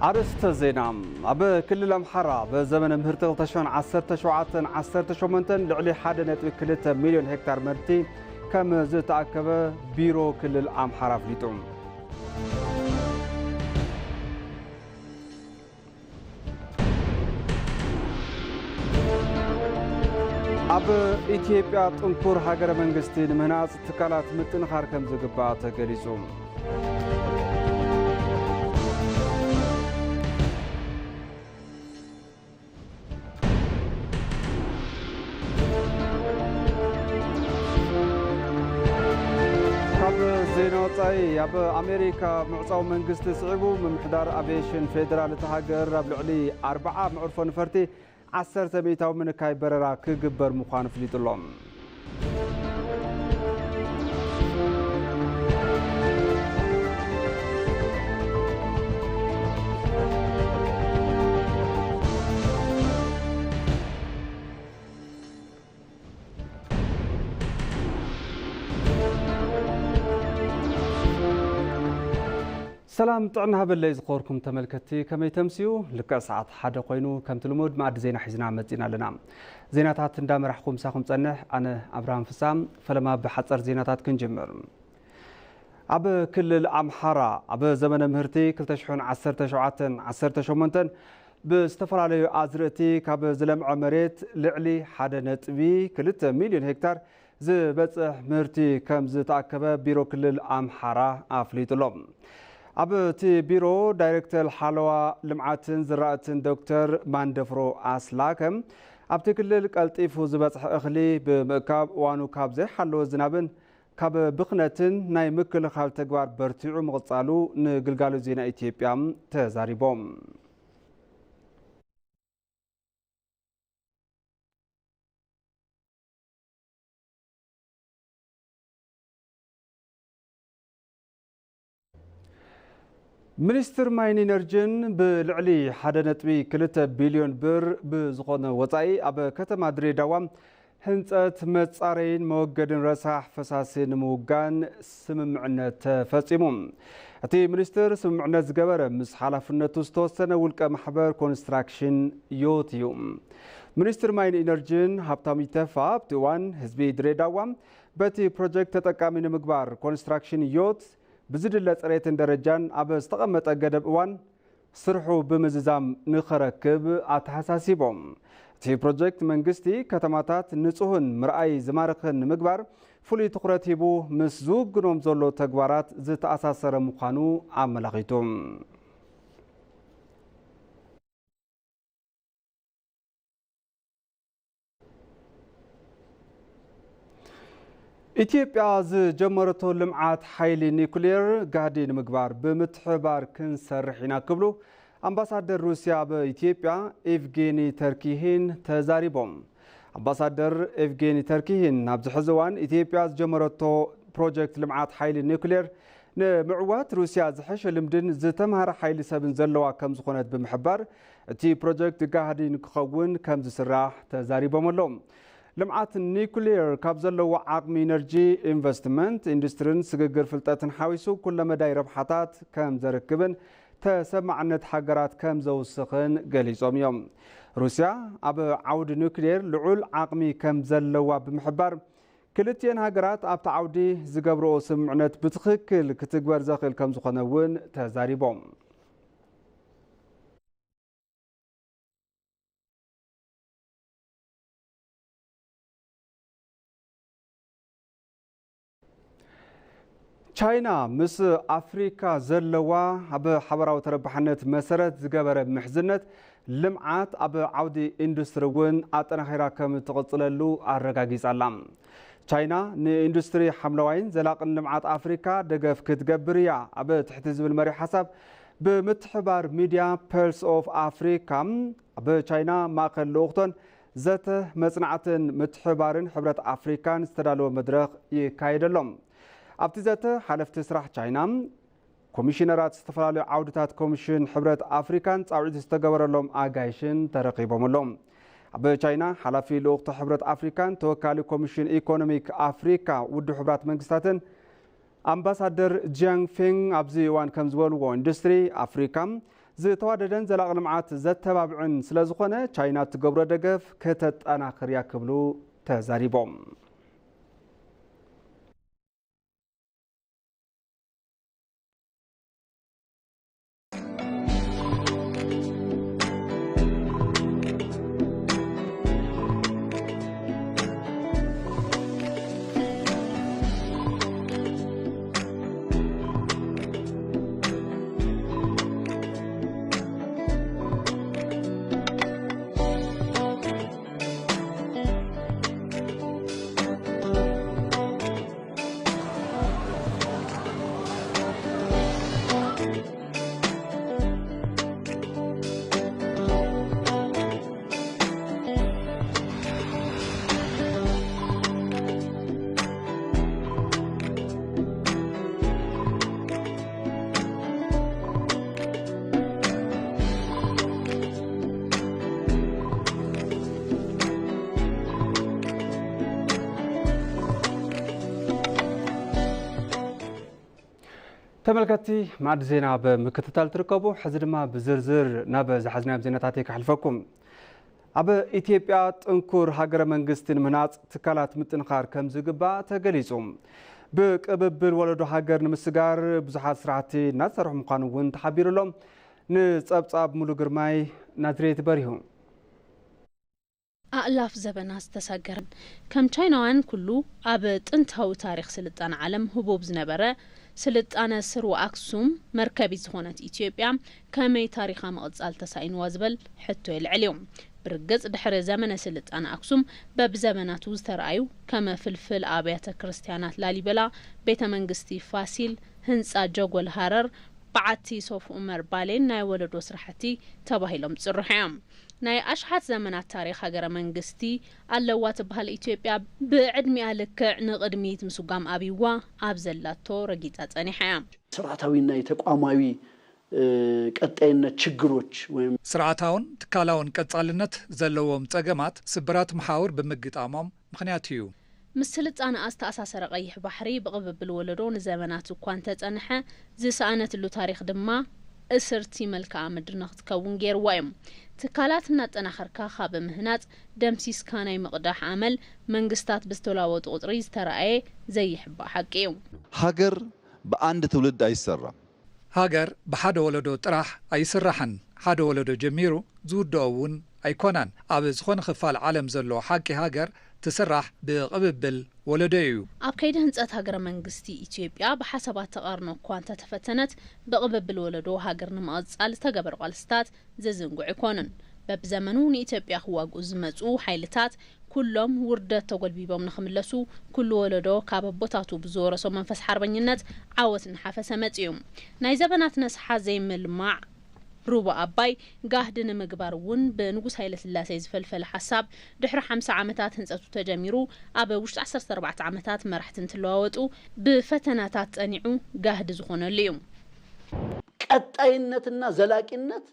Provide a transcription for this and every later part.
ኣርእስተ ዜና። ኣብ ክልል ኣምሓራ ብዘመነ ምህርቲ ክልተ ሽሕን ዓሰርተ ሸውዓተን ዓሰርተ ሸሞንተን ልዕሊ ሓደ ነጥቢ ክልተ ሚልዮን ሄክታር ምህርቲ ከም ዝተኣከበ ቢሮ ክልል ኣምሓራ ኣፍሊጡ። ኣብ ኢትዮጵያ ጥንኩር ሃገረ መንግስቲ ንምህናጽ ትካላት ምጥንኻር ከም ዝግባእ ተገሊጹ። ካብ ዜና ወጻኢ፣ ኣብ ኣሜሪካ ምዕጻው መንግስቲ ስዒቡ፣ ምምሕዳር ኣቪዬሽን ፌደራል እታ ሃገር ኣብ ልዕሊ ኣርብዓ መዕርፎ ነፈርቲ ዓሰርተ ሚእታዊ ምንካይ በረራ ክግበር ምዃኑ ኣፍሊጡ ኣሎ። ሰላም ጥዕና ሃበለይ ዝኸበርኩም ተመልከትቲ፣ ከመይ ተምስዩ? ልክዕ ሰዓት ሓደ ኮይኑ፣ ከምቲ ልሙድ መኣዲ ዜና ሒዝና መጺና ኣለና። ዜናታት እንዳመራሕኹ ምሳኹም ጸንሕ፣ ኣነ ኣብርሃም ፍሳ። ፈለማ ብሓጸር ዜናታት ክንጅምር። ኣብ ክልል ኣምሓራ ኣብ ዘመነ ምህርቲ ክልተ ሽሕን ዓሰርተ ሸውዓተን ዓሰርተ ሸሞንተን ብዝተፈላለዩ ኣዝርእቲ ካብ ዝለምዐ መሬት ልዕሊ ሓደ ነጥቢ ክልተ ሚልዮን ሄክታር ዝበጽሕ ምህርቲ ከም ዝተኣከበ ቢሮ ክልል ኣምሓራ ኣፍሊጡ ኣሎ። ኣብቲ ቢሮ ዳይሬክተር ሓለዋ ልምዓትን ዝራእትን ዶክተር ማንደፍሮ ኣስላከ፣ ኣብቲ ክልል ቀልጢፉ ዝበጽሐ እኽሊ ብምእካብ እዋኑ ካብ ዘይሓለወ ዝናብን ካብ ብኽነትን ናይ ምክልኻል ተግባር በርቲዑ ምቕጻሉ ንግልጋሎት ዜና ኢትዮጵያ ተዛሪቦም። ሚኒስትር ማይን ኢነርጂን ብልዕሊ ሓደ ነጥቢ ክልተ ቢልዮን ብር ብዝኾነ ወጻኢ ኣብ ከተማ ድሬዳዋ ህንጸት መጻረይን መወገድን ረሳሕ ፈሳሲ ንምውጋን ስምምዕነት ተፈጺሙ። እቲ ሚኒስትር ስምምዕነት ዝገበረ ምስ ሓላፍነቱ ዝተወሰነ ውልቀ ማሕበር ኮንስትራክሽን ዮት እዩ። ሚኒስትር ማይን ኢነርጂን ሃብታሙ ኢተፋ ኣብቲ እዋን ህዝቢ ድሬዳዋ በቲ ፕሮጀክት ተጠቃሚ ንምግባር ኮንስትራክሽን ዮት ብዝድለ ጽሬትን ደረጃን ኣብ ዝተቐመጠ ገደብ እዋን ስርሑ ብምዝዛም ንኸረክብ ኣተሓሳሲቦም። እቲ ፕሮጀክት መንግስቲ ከተማታት ንጹህን ምርኣይ ዝማርኽን ንምግባር ፍሉይ ትኹረት ሂቡ ምስ ዝውግኖም ዘሎ ተግባራት ዝተኣሳሰረ ምዃኑ ኣመላኺቱ። ኢትዮጵያ ዝጀመረቶ ልምዓት ሓይሊ ኒኩሌር ጋህዲ ንምግባር ብምትሕብባር ክንሰርሕ ኢና ክብሉ ኣምባሳደር ሩስያ ኣብ ኢትዮጵያ ኤቭጌኒ ተርኪሂን ተዛሪቦም። ኣምባሳደር ኤቭጌኒ ተርኪሂን ኣብዚ ሕዚ እዋን ኢትዮጵያ ዝጀመረቶ ፕሮጀክት ልምዓት ሓይሊ ኒኩሌር ንምዕዋት ሩስያ ዝሐሸ ልምድን ዝተምሃረ ሓይሊ ሰብን ዘለዋ ከም ዝኾነት ብምሕባር፣ እቲ ፕሮጀክት ጋህዲ ንክኸውን ከም ዝስራሕ ተዛሪቦም ኣለዉ። ልምዓት ኒኩሌር ካብ ዘለዎ ዓቕሚ ኢነርጂ፣ ኢንቨስትመንት፣ ኢንዱስትሪን ስግግር ፍልጠትን ሓዊሱ ኩለመዳይ ረብሓታት ከም ዘርክብን ተሰማዕነት ሃገራት ከም ዘውስኽን ገሊጾም እዮም። ሩስያ ኣብ ዓውዲ ኒኩሌር ልዑል ዓቕሚ ከም ዘለዋ ብምሕባር፣ ክልቲኤን ሃገራት ኣብቲ ዓውዲ ዝገብርኦ ስምምዕነት ብትኽክል ክትግበር ዘኽእል ከም ዝኾነ እውን ተዛሪቦም። ቻይና ምስ ኣፍሪካ ዘለዋ ኣብ ሓበራዊ ተረባሕነት መሰረት ዝገበረ ምሕዝነት ልምዓት ኣብ ዓውዲ ኢንዱስትሪ እውን ኣጠናኺራ ከም እትቕፅለሉ ኣረጋጊፃ ኣላ። ቻይና ንኢንዱስትሪ ሓምለዋይን ዘላቕን ልምዓት ኣፍሪካ ደገፍ ክትገብር እያ ኣብ ትሕቲ ዝብል መሪሕ ሓሳብ ብምትሕባር ሚድያ ፐልስ ኦፍ ኣፍሪካ ኣብ ቻይና ማእኸል ልኡኽቶን ዘተ መጽናዕትን ምትሕባርን ሕብረት ኣፍሪካን ዝተዳለወ መድረኽ ይካየደሎም። ኣብቲ ዘተ ሓለፍቲ ስራሕ ቻይና፣ ኮሚሽነራት ዝተፈላለዩ ዓውድታት ኮሚሽን ሕብረት ኣፍሪካን ጻውዒት ዝተገበረሎም ኣጋይሽን ተረኺቦም ኣለዉ። ኣብ ቻይና ሓላፊ ልኡኽቶ ሕብረት ኣፍሪካን ተወካሊ ኮሚሽን ኢኮኖሚክ ኣፍሪካ ውድብ ሕብራት መንግስታትን ኣምባሳደር ጂያንግ ፌንግ ኣብዚ እዋን ከም ዝበልዎ፣ ኢንዱስትሪ ኣፍሪካ ዝተዋደደን ዘላቒ ልምዓት ዘተባብዕን ስለ ዝኾነ፣ ቻይና እትገብሮ ደገፍ ከተጠናኽር እያ ክብሉ ተዛሪቦም። ተመልከትቲ፣ ማዕድ ዜና ብምክትታል ትርከቡ። ሕዚ ድማ ብዝርዝር ናብ ዝሓዝናዮም ዜናታት ከሕልፈኩም። ኣብ ኢትዮጵያ ጥንኩር ሃገረ መንግስቲ ንምህናፅ ትካላት ምጥንኻር ከም ዝግባእ ተገሊጹ። ብቅብብል ወለዶ ሃገር ንምስጋር ብዙሓት ስራሕቲ እናተሰርሑ ምዃኑ እውን ተሓቢሩ ኣሎ። ንጸብጻብ ሙሉ ግርማይ፣ ናዝሬት በሪሁ። ኣእላፍ ዘበናት ዝተሰገረ። ከም ቻይናውያን ኩሉ ኣብ ጥንታዊ ታሪኽ ስልጣነ ዓለም ህቡብ ዝነበረ ስልጣነ ስርወ ኣክሱም መርከቢት ዝኾነት ኢትዮጵያ ከመይ ታሪኻ ምቕጻል ተሳኢንዋ ዝበል ሕቶ የልዕል እዩ። ብርግጽ ድሕሪ ዘመነ ስልጣነ ኣክሱም በብዘመናቱ ዝተረኣዩ ከመ ፍልፍል ኣብያተ ክርስቲያናት ላሊበላ፣ ቤተ መንግስቲ ፋሲል፣ ህንጻ ጀጎል ሃረር፣ በዓቲ ሶፍ ዑመር ባሌን ናይ ወለዶ ስራሕቲ ተባሂሎም ዝጽርሑ እዮም። ናይ ኣሽሓት ዘመናት ታሪኽ ሃገረ መንግስቲ ኣለዋ ትበሃል ኢትዮጵያ ብዕድሚኣ ልክዕ ንቕድሚት ምስጓም ኣብይዋ ኣብ ዘላቶ ረጊጻ ጸኒሓ እያ። ስርዓታዊና የተቋማዊ፣ እ፣ ቀጣይነት ችግሮች ወይም ስርዓታውን ትካላውን ቀጻልነት ዘለዎም ጸገማት ስብራት መሓውር ብምግጣሞም ምኽንያት እዩ። ምስ ስልጣነኣ ዝተኣሳሰረ ቀይሕ ባሕሪ ብቕብብል ወለዶ ንዘመናት እኳ እንተጸንሐ፣ ዝሰኣነትሉ ታሪኽ ድማ እስርቲ መልክዓ ምድሪ ንኽትከውን ገይርዋ እዩ። ትካላት እናጠናኸርካ ካብ ምህናጽ ደምሲስካ ናይ ምቕዳሕ ኣመል መንግስታት ብዝተለዋወጡ ቁጽሪ ዝተረኣየ ዘይሕባእ ሓቂ እዩ። ሃገር ብኣንድ ትውልድ ኣይሰራም። ሃገር ብሓደ ወለዶ ጥራሕ ኣይስራሕን። ሓደ ወለዶ ጀሚሩ ዝውድኦ እውን ኣይኮነን። ኣብ ዝኾነ ክፋል ዓለም ዘሎ ሓቂ ሃገር ትስራሕ ብቕብብል ወለዶ እዩ። ኣብ ከይዲ ህንጸት ሃገረ መንግስቲ ኢትዮጵያ ብሓሳባት ተቓርኖ እኳ እንተተፈተነት፣ ብቕብብል ወለዶ ሃገር ንምቕጻል ዝተገበሩ ቃልስታት ዝዝንጉዕ ኣይኮኑን። በብዘመኑ ንኢትዮጵያ ክዋግኡ ዝመጹ ሓይልታት ኩሎም ውርደት ተጎልቢቦም ንኽምለሱ፣ ኩሉ ወለዶ ካብ ኣቦታቱ ብዝወረሶ መንፈስ ሓርበኝነት ዓወት እናሓፈሰ መጺኡ። ናይ ዘበናት ነስሓ ዘይምልማዕ ሩባ ኣባይ ጋህዲ ንምግባር እውን ብንጉስ ሃይለስላሴ ዝፈልፈለ ሓሳብ ድሕሪ ሓምሳ ዓመታት ህንጸቱ ተጀሚሩ፣ ኣብ ውሽጢ ዓሰርተ ኣርባዕተ ዓመታት መራሕቲ እንትለዋወጡ ብፈተናታት ጸኒዑ ጋህዲ ዝኾነሉ እዩ። ቀጣይነትና ዘላቂነት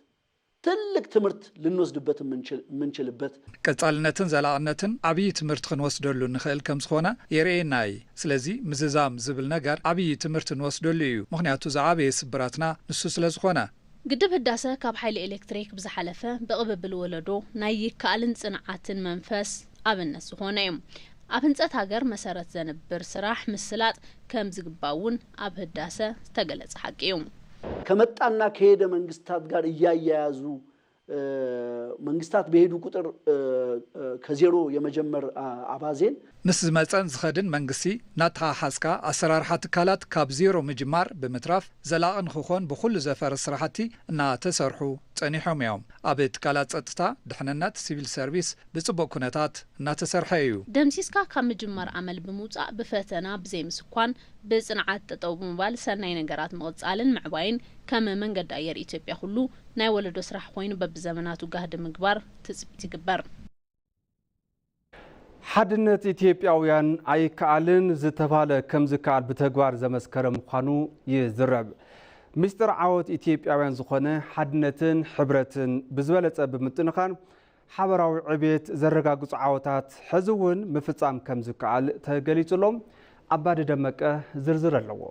ትልቅ ትምህርት ልንወስድበት የምንችል-፣ የምንችልበት። ቀጻልነትን ዘላቕነትን ዓብዪ ትምህርቲ ክንወስደሉ ንኽእል ከም ዝኾነ የርእየና እዩ። ስለዚ ምዝዛም ዝብል ነገር ዓብዪ ትምህርቲ ንወስደሉ እዩ። ምኽንያቱ ዝዓበየ ስብራትና ንሱ ስለ ዝኾነ። ግድብ ህዳሰ ካብ ሓይሊ ኤሌክትሪክ ብዝሓለፈ ብቕብብል ወለዶ ናይ ይከኣልን ጽንዓትን መንፈስ ኣብነት ዝኾነ እዩ። ኣብ ህንጸት ሃገር መሰረት ዘንብር ስራሕ ምስላጥ ከም ዝግባእ እውን ኣብ ህዳሰ ዝተገለጸ ሓቂ እዩ። ከመጣና ከሄደ መንግስታት ጋር እያያያዙ፣ እ፣ መንግስታት በሄዱ ቁጥር፣ እ፣ እ፣ ከዜሮ የመጀመር፣ አ-፣ አባዜን ምስ ዝመጸን ዝኸድን መንግስቲ እናተሓሓዝካ ኣሰራርሓ ትካላት ካብ ዜሮ ምጅማር ብምትራፍ ዘላቒ ንክኾን ብኹሉ ዘፈር ስራሕቲ እናተሰርሑ ጸኒሖም እዮም። ኣብ ትካላት ጸጥታ፣ ድሕንነት፣ ሲቪል ሰርቪስ ብጽቡቕ ኩነታት እናተሰርሐ እዩ። ደምሲስካ ካብ ምጅማር ኣመል ብምውጻእ ብፈተና ብዘይምስኳን ብጽንዓት ጠጠው ብምባል ሰናይ ነገራት ምቕጻልን ምዕባይን ከም መንገዲ ኣየር ኢትዮጵያ ኩሉ ናይ ወለዶ ስራሕ ኮይኑ በብዘመናቱ ጋህዲ ምግባር ትጽቢት ይግበር። ሓድነት ኢትዮጵያውያን ኣይከኣልን፣ ዝተባለ ከም ዝከኣል ብተግባር ዘመስከረ ምዃኑ ይዝረብ። ምስጢር ዓወት ኢትዮጵያውያን ዝኾነ ሓድነትን ሕብረትን ብዝበለጸ ብምጥንኻር ሓበራዊ ዕቤት ዘረጋግጹ ዓወታት ሕዚ እውን ምፍጻም ከም ዝከኣል ተገሊጹ ኣሎ። ኣባዲ ደመቀ ዝርዝር ኣለዎ።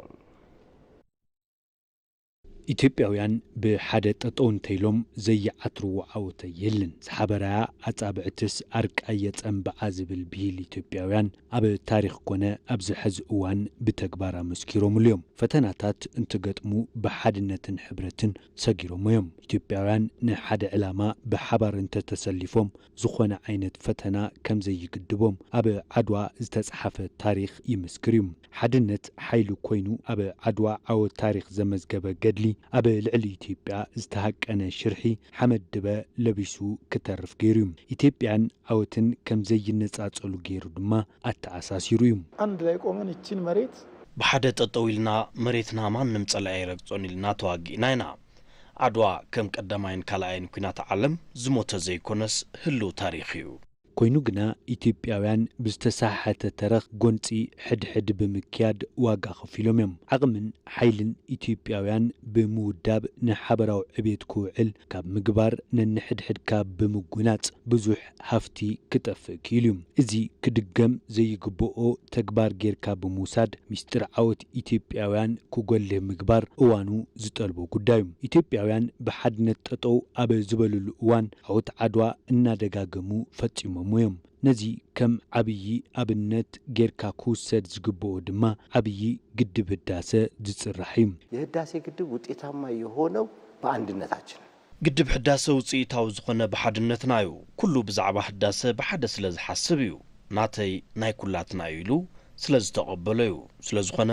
ኢትዮጵያውያን ብሓደ ጠጠው እንተይሎም ዘይዓትርዎ ዓወት የለን። ዝሓበራያ ኣጻብዕትስ ኣርቃይ የጸንብዓ ዝብል ብሂል ኢትዮጵያውያን ኣብ ታሪኽ ኮነ ኣብዚ ሕዚ እዋን ብተግባር ኣመስኪሮምሉ እዮም። ፈተናታት እንትገጥሙ ብሓድነትን ሕብረትን ሰጊሮሞ እዮም። ኢትዮጵያውያን ንሓደ ዕላማ ብሓባር እንተተሰሊፎም ዝኾነ ዓይነት ፈተና ከም ዘይግድቦም ኣብ ዓድዋ ዝተጽሓፈ ታሪኽ ይምስክር እዩ። ሓድነት ሓይሊ ኮይኑ ኣብ ዓድዋ ዓወት ታሪኽ ዘመዝገበ ገድሊ ኣብ ልዕሊ ኢትዮጵያ ዝተሃቀነ ሽርሒ ሓመድ ድበ ለቢሱ ክተርፍ ገይሩ እዩ። ኢትዮጵያን ዓወትን ከም ዘይነጻጸሉ ገይሩ ድማ ኣተኣሳሲሩ እዩ። አንድ ላይ ቆመን እችን መሬት ብሓደ ጠጠው ኢልና መሬትና ማንም ጸላኢ ኣይረግጾን ኢልና ተዋጊእና ኢና። ዓድዋ ከም ቀዳማይን ካልኣይን ኲናት ዓለም ዝሞተ ዘይኮነስ ህልው ታሪኽ እዩ። ኮይኑ ግና ኢትዮጵያውያን ብዝተሰሓሐተ ተረኽ ጎንጺ ሕድሕድ ብምክያድ ዋጋ ከፊሎም እዮም። ዓቕምን ሓይልን ኢትዮጵያውያን ብምውዳብ ንሓበራዊ ዕቤት ክውዕል ካብ ምግባር ነንሕድሕድካ ብምጉናጽ ብዙሕ ሃፍቲ ክጠፍእ ክኢሉ እዩ። እዚ ክድገም ዘይግብኦ ተግባር ጌርካ ብምውሳድ ሚስጥር ዓወት ኢትዮጵያውያን ክጎልህ ምግባር እዋኑ ዝጠልቦ ጉዳይ እዩ። ኢትዮጵያውያን ብሓድነት ጠጠው ኣብ ዝበልሉ እዋን ዓወት ዓድዋ እናደጋገሙ ፈጺሞሞ እዮም። ነዚ ከም ዓብዪ ኣብነት ጌርካ ክውሰድ ዝግብኦ ድማ ዓብዪ ግድብ ህዳሰ ዝጽራሕ እዩ። የህዳሴ ግድብ ውጤታማ የሆነው በአንድነታችን። ግድብ ሕዳሰ ውፅኢታዊ ዝኾነ ብሓድነትና እዩ። ኩሉ ብዛዕባ ህዳሰ ብሓደ ስለ ዝሓስብ እዩ። ናተይ ናይ ኩላትና እዩ ኢሉ ስለ ዝተቐበሎ እዩ። ስለ ዝኾነ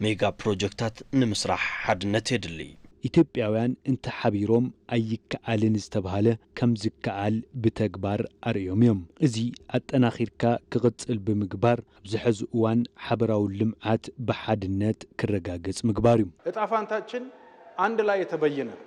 ሜጋ ፕሮጀክታት ንምስራሕ ሓድነት የድሊ። ኢትዮጵያውያን እንተሓቢሮም ኣይከኣልን ዝተብሃለ ከም ዝከኣል ብተግባር ኣርእዮም እዮም። እዚ ኣጠናኺርካ ክቕፅል ብምግባር ኣብዚ ሕዚ እዋን ሓበራዊ ልምዓት ብሓድነት ክረጋገፅ ምግባር እዩ። እጣ ፋንታችን አንድ ላይ የተበየነ ነው።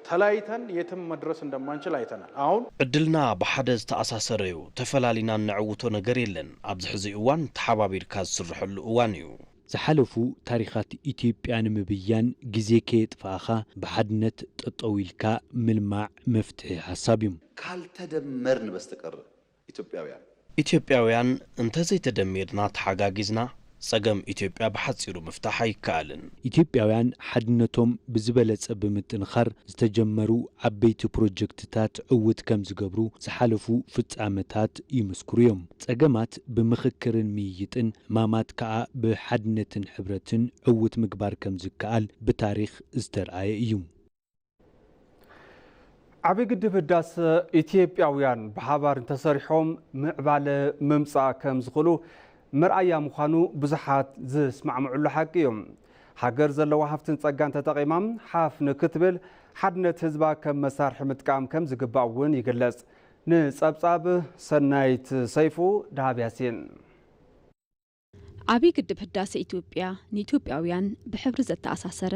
ተለያይተን የትም መድረስ እንደማንችል አይተናል። አሁን ዕድልና ብሓደ ዝተኣሳሰረ እዩ። ተፈላሊና እነዕውቶ ነገር የለን። ኣብዚ ሕዚ እዋን ተሓባቢርካ ዝስርሐሉ እዋን እዩ። ዝሓለፉ ታሪኻት ኢትዮጵያ ንምብያን ግዜ ከየጥፋእኻ ብሓድነት ጠጠው ኢልካ ምልማዕ መፍትሒ ሓሳብ እዩ። ካልተደመርን በስተቀር ኢትዮጵያውያን ኢትዮጵያውያን እንተዘይተደሚርና ተሓጋጊዝና ጸገም ኢትዮጵያ ብሓጺሩ ምፍታሕ ኣይከኣልን። ኢትዮጵያውያን ሓድነቶም ብዝበለጸ ብምጥንኻር ዝተጀመሩ ዓበይቲ ፕሮጀክትታት ዕውት ከም ዝገብሩ ዝሓለፉ ፍጻመታት ይምስክሩ እዮም። ጸገማት ብምኽክርን ምይይጥን፣ ዕማማት ከኣ ብሓድነትን ሕብረትን ዕውት ምግባር ከም ዝከኣል ብታሪኽ ዝተርኣየ እዩ። ዓብዪ ግድብ ህዳሰ ኢትዮጵያውያን ብሓባር እንተሰሪሖም ምዕባለ ምምፃእ ከም ዝኽእሉ መርኣያ ምዃኑ ብዙሓት ዝስማዕምዕሉ ሓቂ እዩ። ሃገር ዘለዋ ሃፍትን ጸጋን ተጠቒማ ሓፍ ንክትብል ሓድነት ህዝባ ከም መሳርሒ ምጥቃም ከም ዝግባእ እውን ይግለጽ። ንጸብጻብ ሰናይት ሰይፉ፣ ደሃብ ያሲን። ዓብዪ ግድብ ህዳሰ ኢትዮጵያ ንኢትዮጵያውያን ብሕብሪ ዘተኣሳሰረ፣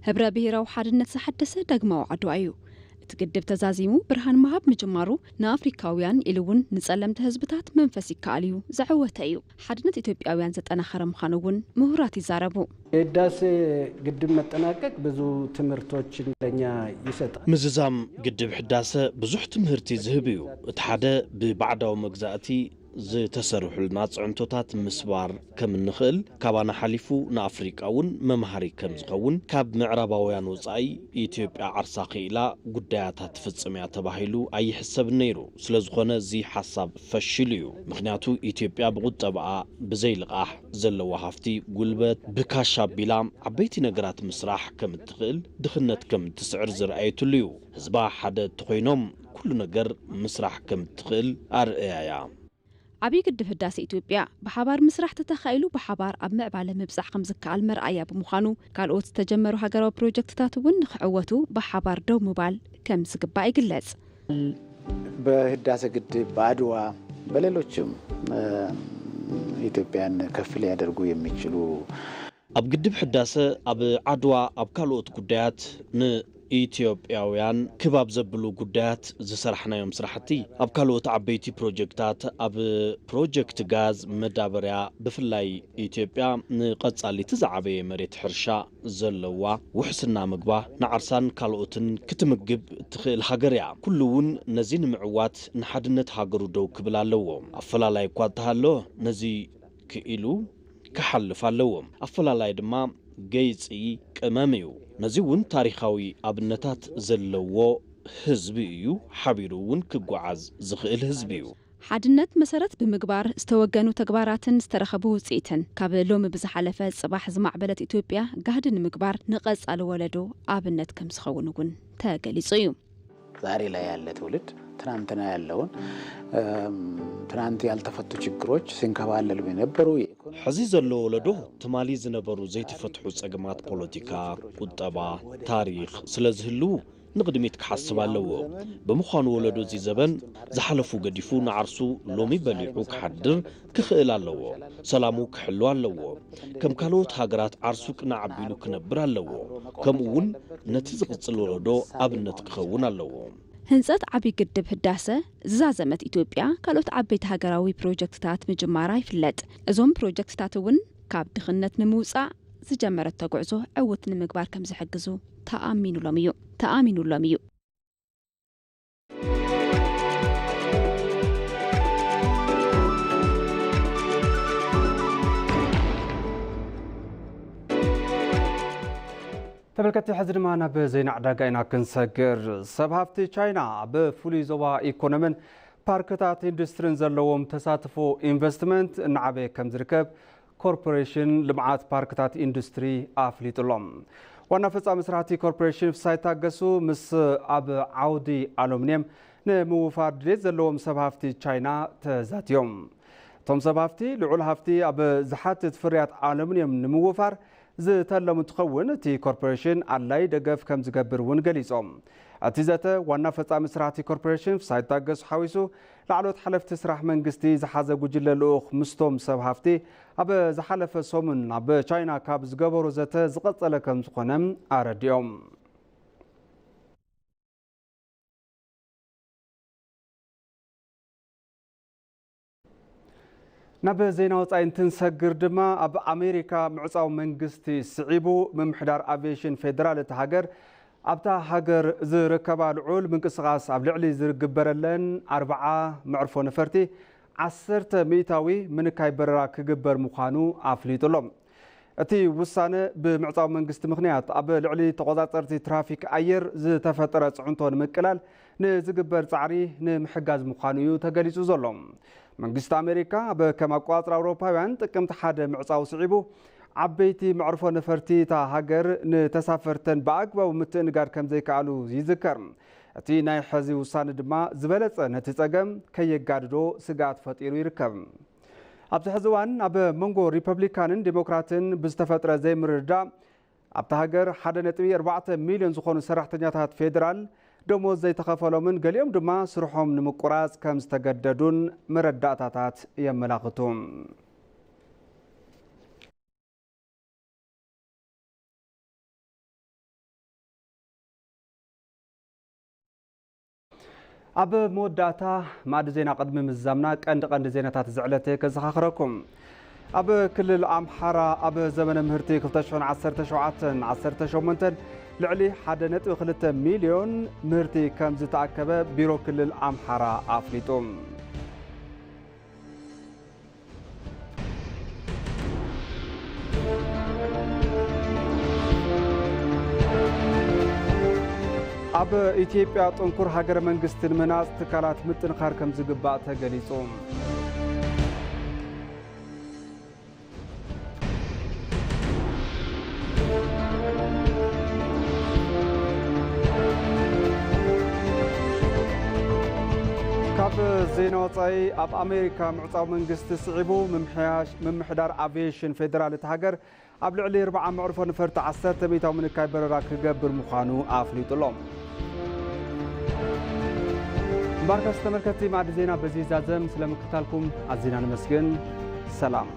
ህብረ ብሄራዊ ሓድነት ዝሓደሰ ዳግማዊ ዓድዋ እዩ። እቲ ግድብ ተዛዚሙ ብርሃን ምሃብ ምጅማሩ ንኣፍሪካውያን ኢሉ እውን ንጸለምቲ ህዝብታት መንፈስ ይከኣል እዩ ዘዐወተ እዩ። ሓድነት ኢትዮጵያውያን ዘጠናኸረ ምዃኑ እውን ምሁራት ይዛረቡ። የህዳሴ ግድብ መጠናቀቅ ብዙ ትምህርቶችን ለኛ ይሰጣል። ምዝዛም ግድብ ሕዳሰ ብዙሕ ትምህርቲ ዝህብ እዩ። እቲ ሓደ ብባዕዳዊ መግዛእቲ ዝተሰርሑልና ጽዕንቶታት ምስባር ከም እንኽእል፣ ካባና ሓሊፉ ንኣፍሪቃ እውን መምሃሪ ከም ዝኸውን፣ ካብ ምዕራባውያን ወጻኢ ኢትዮጵያ ዓርሳ ክኢላ ጉዳያታ ትፍጽም እያ ተባሂሉ ኣይሕሰብን ነይሩ። ስለ ዝኾነ እዚ ሓሳብ ፈሺሉ እዩ። ምኽንያቱ ኢትዮጵያ ብቁጠባኣ ብዘይ ልቓሕ ዘለዋ ሃፍቲ ጉልበት ብካሽ ኣቢላ ዓበይቲ ነገራት ምስራሕ ከም እትኽእል፣ ድኽነት ከም እትስዕር ዝረኣየትሉ እዩ። ህዝባ ሓደ እንተኾይኖም ኩሉ ነገር ምስራሕ ከም እትኽእል ኣርእያ እያ። ዓብዪ ግድብ ህዳሴ ኢትዮጵያ ብሓባር ምስራሕ ተተኻኢሉ ብሓባር ኣብ ምዕባለ ምብፃሕ ከም ዝከኣል መርኣያ ብምዃኑ ካልኦት ዝተጀመሩ ሃገራዊ ፕሮጀክትታት እውን ንክዕወቱ ብሓባር ደው ምባል ከም ዝግባእ ይግለፅ። በህዳሴ ግድብ፣ በአድዋ፣ በሌሎችም ኢትዮጵያን ከፍ ሊያደርጉ የሚችሉ ኣብ ግድብ ሕዳሰ፣ ኣብ ዓድዋ፣ ኣብ ካልኦት ጉዳያት ንኢትዮጵያውያን ክብ ኣብ ዘብሉ ጉዳያት ዝሰራሕናዮም ስራሕቲ፣ ኣብ ካልኦት ዓበይቲ ፕሮጀክታት፣ ኣብ ፕሮጀክት ጋዝ መዳበርያ ብፍላይ ኢትዮጵያ ንቐጻሊ እቲ ዝዓበየ መሬት ሕርሻ ዘለዋ ውሕስና ምግባ ንዓርሳን ካልኦትን ክትምግብ ትኽእል ሃገር እያ። ኩሉ እውን ነዚ ንምዕዋት ንሓድነት ሃገሩ ደው ክብል ኣለዎ። ኣፈላላይ እኳ እንተሃሎ ነዚ ክኢሉ ክሓልፍ ኣለዎ። ኣፈላላይ ድማ ገይጺ ቅመም እዩ። ነዚ እውን ታሪኻዊ ኣብነታት ዘለዎ ህዝቢ እዩ። ሓቢሩ እውን ክጓዓዝ ዝኽእል ህዝቢ እዩ። ሓድነት መሰረት ብምግባር ዝተወገኑ ተግባራትን ዝተረኸቡ ውፅኢትን ካብ ሎሚ ብዝሓለፈ ፅባሕ ዝማዕበለት ኢትዮጵያ ጋህዲ ንምግባር ንቐፃሊ ወለዶ ኣብነት ከም ዝኸውን እውን ተገሊፁ እዩ። ዛሬ ላይ ያለ ትውልድ ትናንትና ያለውን ትናንት ያልተፈቱ ችግሮች ሲንከባለሉ የነበሩ ሕዚ ዘሎ ወለዶ ትማሊ ዝነበሩ ዘይተፈትሑ ጸገማት ፖለቲካ፣ ቁጠባ፣ ታሪኽ ስለ ዝህልዉ ንቕድሚት ክሓስብ ኣለዎ። ብምዃኑ ወለዶ እዚ ዘበን ዝሓለፉ ገዲፉ ንዓርሱ ሎሚ በሊዑ ክሓድር ክኽእል ኣለዎ። ሰላሙ ክሕሉ ኣለዎ። ከም ካልኦት ሃገራት ዓርሱ ቅናዕ ኣቢሉ ክነብር ኣለዎ። ከምኡ እውን ነቲ ዝቕጽል ወለዶ ኣብነት ክኸውን ኣለዎ። ህንፀት ዓብዪ ግድብ ህዳሰ ዝዛዘመት ኢትዮጵያ ካልኦት ዓበይቲ ሃገራዊ ፕሮጀክትታት ምጅማራ ይፍለጥ። እዞም ፕሮጀክትታት እውን ካብ ድኽነት ንምውፃእ ዝጀመረቶ ጉዕዞ ዕውት ንምግባር ከም ዝሕግዙ ተኣሚኑሎም እዩ ተኣሚኑሎም እዩ። ተመልከቲ ሕዚ ድማ ናብ ዜና ዕዳጋ ኢና ክንሰግር። ሰብ ሃፍቲ ቻይና ኣብ ፍሉይ ዞባ ኢኮኖምን ፓርክታት ኢንዱስትሪን ዘለዎም ተሳትፎ ኢንቨስትመንት እናዓበየ ከም ዝርከብ ኮርፖሬሽን ልምዓት ፓርክታት ኢንዱስትሪ ኣፍሊጡ ኣሎ። ዋና ፈጻሚ ስራሕቲ ኮርፖሬሽን ፍሳይ ታገሱ ምስ ኣብ ዓውዲ ኣሉሚንየም ንምውፋር ድሌት ዘለዎም ሰብ ሃፍቲ ቻይና ተዛትዮም። እቶም ሰብ ሃፍቲ ልዑል ሃፍቲ ኣብ ዝሓትት ፍርያት ኣሉሚንየም ንምውፋር ዝተለሙ እንትኸውን እቲ ኮርፖሬሽን ኣድላይ ደገፍ ከም ዝገብር እውን ገሊፆም። እቲ ዘተ ዋና ፈጻሚ ስራሕቲ ኮርፖሬሽን ፍሳይ ታገሱ ሓዊሱ ላዕሎት ሓለፍቲ ስራሕ መንግስቲ ዝሓዘ ጉጅለ ልኡኽ ምስቶም ሰብ ሃፍቲ ኣብ ዝሓለፈ ሰሙን ኣብ ቻይና ካብ ዝገበሮ ዘተ ዝቐጸለ ከም ዝኾነ ኣረዲኦም። ናብ ዜና ወጻኢ እንትንሰግር ድማ ኣብ ኣሜሪካ ምዕጻው መንግስቲ ስዒቡ ምምሕዳር ኣቪዬሽን ፌደራል እታ ሃገር ኣብታ ሃገር ዝርከባ ልዑል ምንቅስቓስ ኣብ ልዕሊ ዝግበረለን ኣርብዓ መዕርፎ ነፈርቲ ዓሰርተ ሚእታዊ ምንካይ በረራ ክግበር ምዃኑ ኣፍሊጡ ኣሎ። እቲ ውሳነ ብምዕጻው መንግስቲ ምኽንያት ኣብ ልዕሊ ተቖጻጸርቲ ትራፊክ ኣየር ዝተፈጠረ ጽዕንቶ ንምቅላል ንዝግበር ጻዕሪ ንምሕጋዝ ምዃኑ እዩ ተገሊጹ ዘሎ። መንግስቲ ኣሜሪካ ኣብ ከም ኣቆጻጽራ ኣውሮፓውያን ጥቅምቲ ሓደ ምዕጻው ስዒቡ ዓበይቲ መዕርፎ ነፈርቲ እታ ሃገር ንተሳፈርተን ብኣግባቡ ምትእንጋድ ከም ዘይከኣሉ ይዝከር። እቲ ናይ ሕዚ ውሳነ ድማ ዝበለጸ ነቲ ጸገም ከየጋድዶ ስግኣት ፈጢሩ ይርከብ። ኣብዚ ሕዚ እዋን ኣብ መንጎ ሪፐብሊካንን ዴሞክራትን ብዝተፈጥረ ዘይምርድዳእ ኣብታ ሃገር ሓደ ነጥቢ ኣርባዕተ ሚልዮን ዝኾኑ ሰራሕተኛታት ፌደራል ደሞዝ ዘይተኸፈሎምን ገሊኦም ድማ ስርሖም ንምቁራጽ ከም ዝተገደዱን መረዳእታታት የመላኽቱ። ኣብ መወዳእታ ማእዲ ዜና ቅድሚ ምዝዛምና ቀንዲ ቀንዲ ዜናታት ዝዕለተ ከዘኻኽረኩም። ኣብ ክልል ኣምሓራ ኣብ ዘመነ ምህርቲ ክልተ ሽሕን ዓሰርተ ሸውዓተን ዓሰርተ ሸሞንተን ልዕሊ ሓደ ነጥቢ ክልተ ሚልዮን ምህርቲ ከም ዝተኣከበ ቢሮ ክልል ኣምሓራ ኣፍሊጡ። ኣብ ኢትዮጵያ ጥንኩር ሃገረ መንግስቲ ንምህናፅ ትካላት ምጥንኻር ከም ዝግባእ ተገሊፁ። ካብ ዜና ወፃኢ፣ ኣብ ኣሜሪካ ምዕፃው መንግስቲ ስዒቡ ምምሕያሽ ምምሕዳር ኣቪዬሽን ፌዴራል እቲ ሃገር ኣብ ልዕሊ ኣርብዓ መዕርፎ ነፈርቲ ዓሰርተ ሚእታዊ ምንካይ በረራ ክገብር ምዃኑ ኣፍሊጡ ኣሎ። እምበኣርከስ ተመልከትቲ፣ ማዕዲ ዜና በዚ ይዛዘም። ስለምክታልኩም ኣዚና ነመስግን። ሰላም።